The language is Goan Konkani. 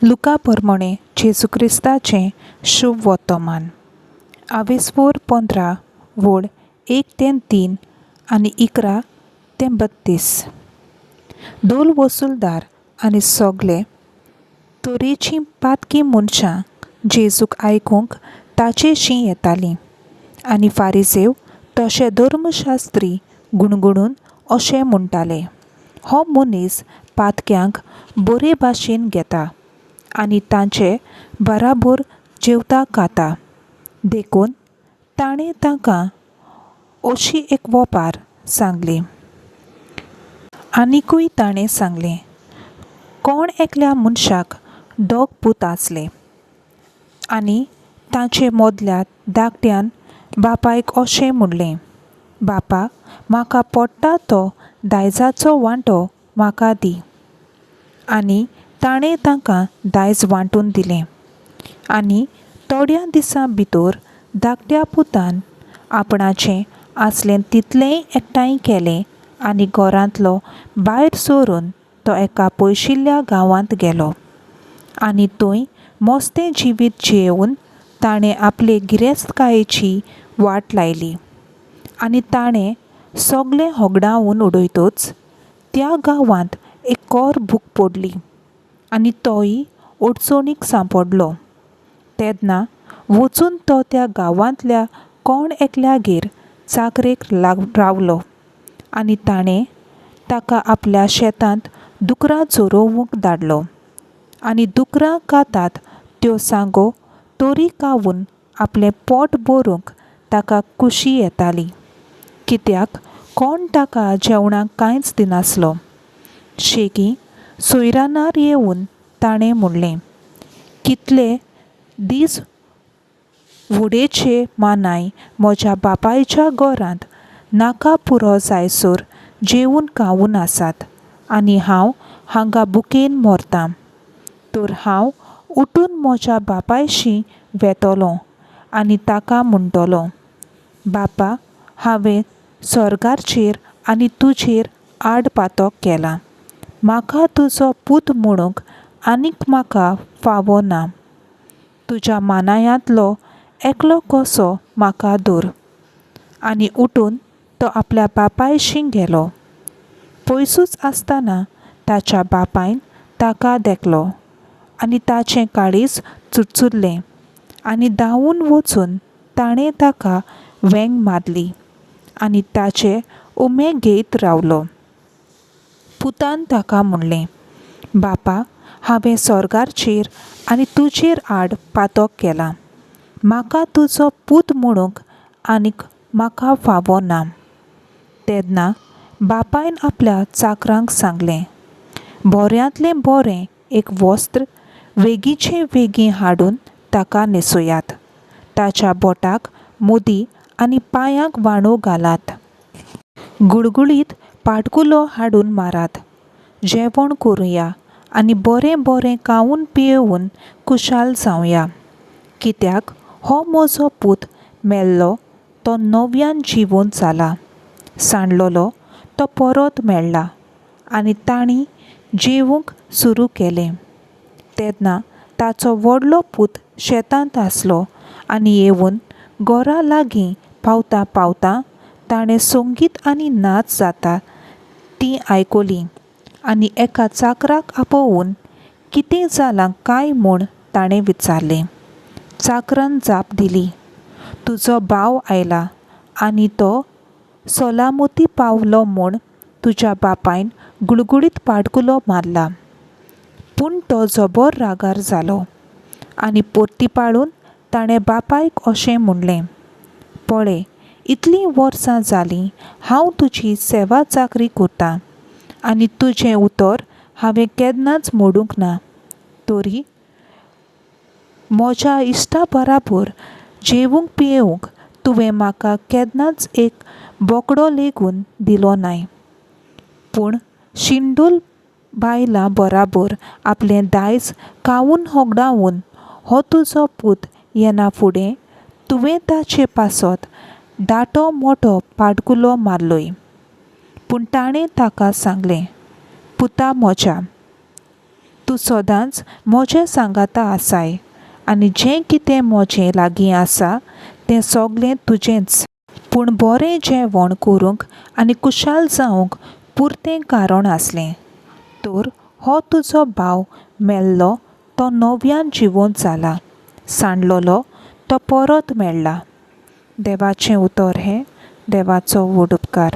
लुका परमणें जेजू क्रिस्ताचें शुभ वोतोमान आवेस्वोर 15 वोळ 1 ते 3 आनी 11 ते 32. धोल वसुलदार आनी सगळे तरेचीं पातकी मनशां जेजूक आयकूंक ताचेशीं येतालीं आनी फारिसेव तशे धर्मशास्त्री गुणगुणून अशें म्हणटाले, हो मनीस पातक्यांक बरे भाशेन घेता आनी तांचे बराबर जेवता खाता. देखून ताणें तांकां अशी एक वोपार सांगली. आनिकूय ताणें सांगलें, कोण एकल्या मनशाक दोग पूत आसले आनी तांचे मदल्या धाकट्यान बापायक अशें म्हणलें, बापा म्हाका पडटा तो दायजाचो वांटो म्हाका दी. आनी ताणें तांकां दायज वांटून दिलें. आनी थोड्या दिसां भितर धाकट्या पुतान आपणाचें आसलें तितलेंय एकठांय केलें आनी घरांतलो भायर सरून तो एका पयशिल्ल्या गांवांत गेलो आनी थंय मस्तें जिवीत जियेवन ताणें आपले गिरेस्तकायेची वाट लायली. आनी ताणें सगलें होगडावन उडयतच त्या गांवांत एक कोर भूक पडली आनी तोय अडचणीक सांपडलो. तेन्ना वचून तो त्या गांवांतल्या कोण एकल्यागेर चाकरेक रावलो आनी ताणें ताका आपल्या शेतांत दुकरां चरोवंक धाडलो. आनी दुकरां खातात त्यो सांगो तोरी खावन आपलें पोट भरूंक ताका खुशी येताली, कित्याक कोण ताका जेवणाक कांयच दिनासलो. शेगी सोयरानार येवन ताणें म्हणलें, कितले दीस व्होडेचे मानाय म्हज्या बापायच्या घरांत नाका पुरो जायसर जेवन खावन आसात आनी हांव हांगा भुकेन मरतां. तर हांव उठून म्हज्या बापायशी वेतलो आनी ताका म्हणटलो, बापा हांवें स्वर्गाचेर आनी तुजेर आड पातक केलां. म्हाका तुजो पूत म्हणूंक आनीक म्हाका फावो ना. तुज्या मानायांतलो एकलो कसो म्हाका धर. आनी उठून तो आपल्या बापायशी गेलो. पयसूच आसतना ताच्या बापायन ताका देखलो आनी ताचें काळीज चुरचुरलें आनी धांवून वचून ताणें ताका वेंग मारली आनी ताचे उमे घेयत रावलो. पुतान ताका म्हणलें, बापा हांवें स्वर्गाचेर आनी तुजेर आड पातक केलां. म्हाका तुजो पूत म्हणूंक आनीक म्हाका फावो ना. तेन्ना बापायन आपल्या चाकरांक सांगलें, बऱ्यांतलें बरें एक वस्त्र वेगींचे वेगीं हाडून ताका न्हेसयात. ताच्या बोटाक मुदी आनी पांयांक व्हाणो घालात. गुळगुळीत पाटकुलो हाडून मारात. जेवण करुया आनी बरें बरें खावन पियेवन खुशाल जावया. कित्याक हो म्हजो पूत मेल्लो तो नव्यान जिवोन जाला, सांडलेलो तो परत मेळ्ळा. आनी तांणी जेवंक सुरू केलें. तेन्ना ताचो व्हडलो पूत शेतांत आसलो आनी येवन घरा लागीं पावता पावता ताणें संगीत आनी नाच जाता तीं आयकलीं आनी एका चाकराक आपोवन कितें जालां काय म्हूण ताणें विचारलें. चाकरान जाप दिली, तुजो भाव आयला आनी तो सोलामती पावलो म्हूण तुज्या बापायन गुळगुळीत पाडकुलो मारला. पूण तो जबर रागार जालो आनी परतीपाळून ताणें बापायक अशें म्हणलें, पळय इतलीं वर्सां जालीं हांव तुजी सेवा चाकरी करतां आनी तुजें उतर हांवें केन्नाच मोडूंक ना. तरी म्हज्या इश्टा बराबर जेवंक पियेवंक तुवें म्हाका केन्नाच एक बोकडो लेगून दिलो नाय. पूण शिंदूल बायलां बराबर आपलें दायज खावन होगडावन हो तुजो पूत येना फुडें तुवें ताचे पासत दाटो मोटो पाडकुलो मारलोय. पूण ताणें ताका सांगलें, पुता म्हज्या, तूं सदांच म्हजे सांगाता आसाय आनी जें कितें म्हजें लागीं आसा तें सगलें तुजेंच. पूण बरें जेवण करूंक आनी खुशाल जावंक पुरतें कारण आसलें. तर हो तुजो भाव मेल्लो तो नव्यान जिवंत जाला, सांडलोलो तो परत मेळ्ळा. देवाचें उतर हें. देवाचो व्हड उपकार.